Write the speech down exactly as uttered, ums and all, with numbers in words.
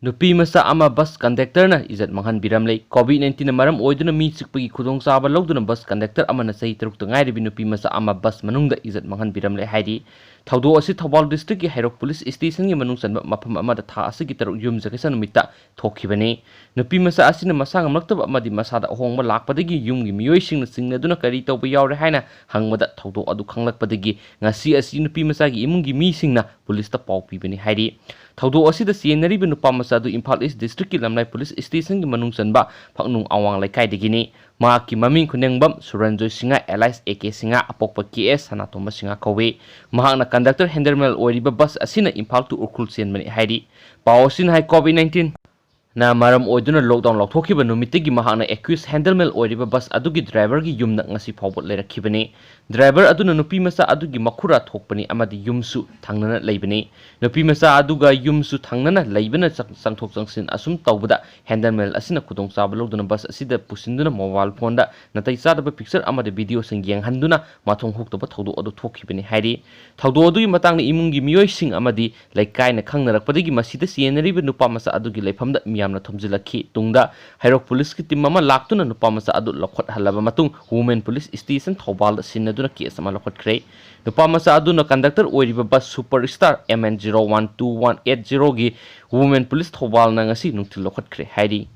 ꯅꯨꯄꯤ ꯃꯆꯥ ꯑꯃ ꯕꯁ ꯀꯟꯗꯛꯇꯔꯅ ꯏꯖꯠ ꯃꯥꯡꯍꯟꯕꯤꯔꯝꯂꯦ꯫ ꯀꯣꯚꯤꯗ ꯅꯥꯏꯟꯇꯤꯟꯅ ꯃꯔꯝ ꯑꯣꯏꯗꯨꯅ ꯃꯤ ꯆꯤꯛꯄꯒꯤ ꯈꯨꯗꯣꯡꯆꯥꯕ ꯂꯧꯗꯨꯅ ꯕꯁ ꯀꯟꯗꯛꯇꯔ ꯑꯃꯅ ꯆꯍꯤ ꯇꯔꯨꯛꯇ ꯉꯥꯏꯔꯤꯕꯤ ꯅꯨꯄꯤ ꯃꯆꯥ ꯑꯃ ꯕꯁ ꯃꯅꯨꯡꯗ ꯏꯖꯠ ꯃꯥꯡꯍꯟꯕꯤꯔꯝꯂꯦ ꯍꯥꯏꯔꯤ꯫ ꯊꯧꯗꯣꯛ ꯑꯁꯤ ꯊꯧꯕꯥꯜ ꯗꯤꯁꯇ꯭ꯔꯤꯛꯀꯤ ꯍꯩꯔꯣꯛ ꯄꯨꯂꯤꯁ ꯁ꯭ꯇꯦꯁꯟꯒꯤ ꯃꯅꯨꯡ ꯆꯟꯕ ꯃꯐꯝ ꯑꯃꯗ ꯊꯥ ꯑꯁꯤꯒꯤ ꯇꯔꯨꯛ ꯌꯨꯝꯁꯀꯩꯁ ꯅꯨꯃꯤꯠꯇ ꯊꯣꯛꯈꯤꯕꯅꯤ꯫ ꯅꯨꯄꯤ ꯃꯆꯥ ꯑꯁꯤꯅ ꯃꯁꯥ ꯉꯝꯂꯛꯇꯕ ꯑꯃꯗꯤ ꯃꯁꯥꯗ ꯑꯍꯣꯡꯕ ꯂꯥꯛꯄꯗꯒꯤ ꯌꯨꯝꯒꯤ ꯃꯤꯑꯣꯏꯁꯤꯡꯅ ꯆꯤꯡꯅꯗꯨꯅ ꯀꯔꯤ ꯇꯧꯕ ꯌꯥꯎꯔꯦ ꯍꯥꯏꯅ ꯍꯪꯕꯗ ꯊꯧꯗꯣꯛ ꯑꯗꯨ ꯈꯪꯂꯛꯄꯗꯒꯤ ꯉꯁꯤ ꯑꯁꯤ ꯅꯨꯄꯤ ꯃꯆꯥꯒꯤ ꯏꯃꯨꯡꯒꯤ ꯃꯤꯁꯤꯡꯅ ꯄꯨꯂꯤꯁꯇ ꯄꯥꯎ ꯄꯤꯕꯅꯤ ꯍꯥꯏꯔꯤ꯫ ꯊꯧꯗꯣꯛ ꯑꯁꯤꯗ ꯆꯦꯟꯅꯔꯤꯕ ꯅꯨꯄꯥ ꯃꯆꯥ ꯑꯗꯨ ꯏꯝꯐꯥꯜ ꯏꯁ ꯗꯤꯁꯇ꯭ꯔꯤꯛꯀꯤ ꯂꯝꯂꯥꯏ ꯄꯨꯂꯤꯁ ꯁ꯭ꯇꯦꯁꯟꯒꯤ ꯃꯅꯨꯡ ꯆꯟꯕ ꯐꯛꯅꯨꯡ ꯑꯋꯥꯡ ꯂꯩꯀꯥꯏꯗꯒꯤꯅꯤ꯫ ꯃꯍꯥꯛꯀꯤ ꯃꯃꯤꯡ ꯈꯨꯅꯦꯡꯕꯝ ꯁꯨꯔꯟꯖꯣꯏ Singh alias A K Singh, ꯑꯄꯣꯛꯄ ꯀꯦ ꯑꯦꯁ ꯁꯅꯥꯇꯣꯝꯕ ꯁꯤꯡꯍ ꯀꯧꯏ꯫ ꯃꯍꯥꯛꯅ ꯀꯟꯗꯛꯇꯔ ꯍꯦꯟꯗꯜꯃꯦꯟ ꯑꯣꯏꯔꯤꯕ ꯕꯁ ꯑꯁꯤꯅ ꯏꯝꯐꯥꯜ to ꯎꯈ꯭ꯔꯨꯜ ꯆꯦꯟꯕꯅꯤ ꯍꯥꯏꯔꯤ꯫ ꯄꯥꯎ ꯑꯁꯤꯅ ꯍꯥꯏ, ꯀꯣꯚꯤꯗ ꯅꯥꯏꯟꯇꯤꯟꯅ ꯃꯔꯝ ꯑꯣꯏꯗꯨꯅ ꯂꯣꯛꯗꯥꯎꯟ ꯂꯥꯎꯊꯣꯛꯈꯤꯕ ꯅꯨꯃꯤꯠꯇꯒꯤ ꯃꯍꯥꯛꯅ ꯑꯦꯀ꯭ꯌꯨꯁ ꯍꯦꯟꯗꯜꯃꯦꯟ ꯑꯣꯏꯔꯤꯕ ꯕꯁ ꯑꯗꯨꯒꯤ ꯗ꯭ꯔꯥꯏꯚꯔꯒꯤ ꯌꯨꯝꯗ ꯉꯁꯤ ꯐꯥꯎꯕ ꯂꯩꯔꯛꯈꯤꯕꯅꯤ꯫ ꯗ꯭ꯔꯥꯏꯚꯔ ꯑꯗꯨꯅ ꯅꯨꯄꯤ ꯃꯆꯥ ꯑꯗꯨꯒꯤ ꯃꯈꯨꯔꯥ ꯊꯣꯛꯄꯅꯤ ꯑꯃꯗꯤ ꯌꯨꯝꯁꯨ ꯊꯪꯅꯅ ꯂꯩꯕꯅꯤ꯫ ꯅꯨꯄꯤ ꯃꯆꯥ ꯑꯗꯨꯒ ꯌꯨꯝꯁꯨ ꯊꯪꯅꯅ ꯂꯩꯕꯅ ꯆꯪ-, ꯆꯪꯊꯣꯛ ꯆꯪꯁꯤꯟ ꯑꯁꯨꯝ ꯇꯧꯕꯗ ꯍꯦꯟꯗꯜꯃꯦꯟ ꯑꯁꯤꯅ ꯈꯨꯗꯣꯡꯆꯥꯕ ꯂꯧꯗꯨꯅ ꯕꯁ ꯑꯁꯤꯗ ꯄꯨꯁꯤꯟꯗꯨꯅ ꯃꯣꯕꯥꯏꯜ ꯐꯣꯟꯗ ꯅꯥꯇꯩ ꯆꯥꯗꯕ ꯄꯤꯛꯆꯔ ꯑꯃꯗꯤ ꯚꯤꯗꯤꯑꯣꯁꯤꯡ ꯌꯦꯡꯍꯟꯗꯨꯅ ꯃꯊꯣꯡ ꯍꯨꯛꯇꯕ ꯊꯧꯗꯣꯛ ꯑꯗꯨ ꯊꯣꯛꯈꯤꯕꯅꯤ ꯍꯥꯏꯔꯤ꯫ ꯊꯧꯗꯣꯛ ꯑꯗꯨꯒꯤ ꯃꯇꯥꯡꯗ ꯏꯃꯨꯡꯒꯤ ꯃꯤꯑꯣꯏꯁꯤꯡ ꯑꯃꯗꯤ ꯂꯩꯀꯥꯏꯅ ꯈꯪꯅꯔꯛꯄꯗꯒꯤ ꯃꯁꯤꯗ ꯆꯦꯟꯅꯔꯤꯕ ꯅꯨꯄꯥ ꯃꯆꯥ ꯑꯗꯨꯒꯤ ꯂꯩꯐꯝꯗ ꯃꯤꯌꯥꯝꯅ ꯊꯣꯝꯖꯤꯜꯂꯛꯈꯤ꯫ ꯇꯨꯡꯗ ꯍꯩꯔꯣꯛ ꯄꯨꯂꯤꯁꯀꯤ ꯇꯤꯝ ꯑꯃ ꯂꯥꯛꯇꯨꯅ ꯅꯨꯄꯥ ꯃꯆꯥ ꯑꯗꯨ ꯂꯧꯈꯠꯍꯜꯂꯕ ꯃꯇꯨꯡ ꯋꯨꯃꯦꯟ ꯄꯨꯂꯤꯁ ꯁ꯭ꯇꯦꯁꯟ ꯊꯧꯕꯥꯜꯗ ꯁꯤꯟꯅꯗꯨꯅ ꯀꯦꯁ ꯑꯃ ꯂꯧꯈꯠꯈ꯭ꯔꯦ꯫ ꯅꯨꯄꯥ ꯃꯆꯥ ꯑꯗꯨꯅ ꯀꯟꯗꯛꯇꯔ ꯑꯣꯏꯔꯤꯕ bus super star M N zero one two one eight ꯖꯤꯔꯣꯒꯤ ꯋꯨꯃꯦꯟ ꯄꯨꯂꯤꯁ ꯊꯧꯕꯥꯜꯅ ꯉꯁꯤ ꯅꯨꯡꯊꯤꯜ ꯂꯧꯈꯠꯈ꯭ꯔꯦ ꯍꯥꯏꯔꯤ꯫